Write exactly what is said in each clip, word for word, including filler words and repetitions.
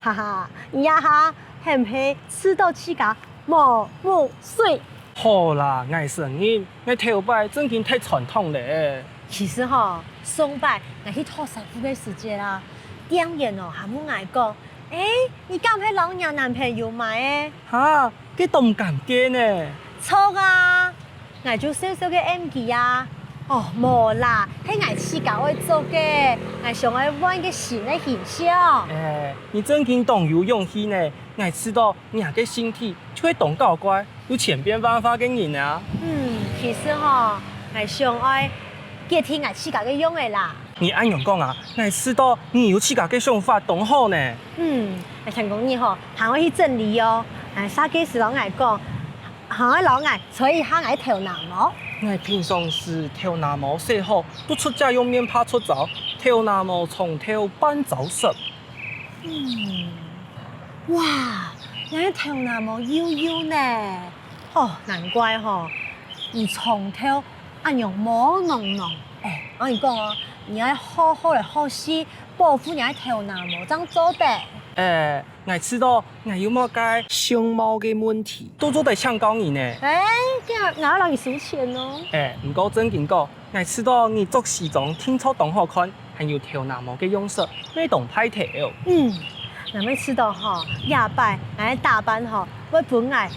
哈哈，你這下係毋係試著自家無目水？好啦，𠊎承認，𠊎頭擺正經忒傳統了。其實吼，上擺𠊎去討師傅个時節啊，店員哦還問𠊎講：「欸，你敢係摎若男朋友買个？」哈，該當尷尬呢。著啊！ 𠊎就笑笑个應佢啊：「哦，無啦，係𠊎自家愛做个，𠊎想愛換個新个形象。」欸，你正經當有勇氣呢！𠊎試著若个性體就係當搞怪，又千變萬化个人啊！嗯，其實吼，𠊎想愛決定𠊎自家个樣仔啦。你恁樣講啊，𠊎試著你有自家个想法當好呢！嗯，𠊎聽講你吼，還愛去整理哦！𠊎儕个時摎𠊎講， 還愛摎𠊎吹一下𠊎頭那毛。𠊎平常時頭那毛洗好，都出家用面帕捽燥，頭那毛長透半朝濕。嗯，哇，你个頭那毛幼幼呢！哦，難怪吼，你長透恁樣毛囊囊。欸，𠊎同你講哦，你愛好好个學習，保護你个頭那毛，正做得。欸， 𠊎試著𠊎有麼个相貌个問題，都做得請教你呢。欸，該𠊎愛摎你收錢哦。欸，毋過正經講，𠊎試著你著西裝定著當好看，還有頭那毛个樣式，乜當派頭。嗯，𠊎乜試著吼，這擺𠊎个打扮吼，會分𠊎，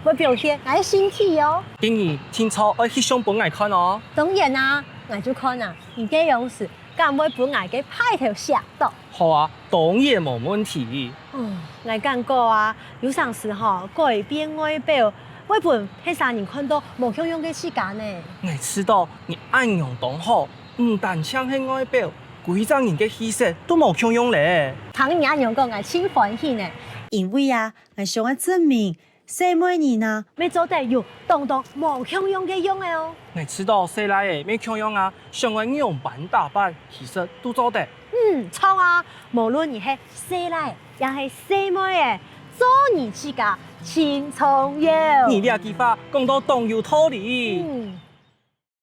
會表現𠊎个性體哦。今日定著愛翕相分𠊎看哦。當然啊，𠊎就看啊，你个樣式敢會分𠊎个派頭嚇著。 好啊，當然無問題。哦，𠊎感覺啊，有成時吼，改變外表，會分別儕人看著無共樣个自家呢。𠊎試著你恁樣當好，毋單淨係外表，歸隻人个氣色都無共樣了。聽你恁樣講，𠊎盡歡喜呢。因為啊，𠊎想愛證明 細妹人啊，乜做得有當多無共樣个樣仔哦。𠊎試著細賴仔乜共樣啊，想愛仰般打扮，其實都做得。嗯，著啊，無論你係細賴也係細妹仔，做你自家盡重要。你這句話講到當有道理。嗯。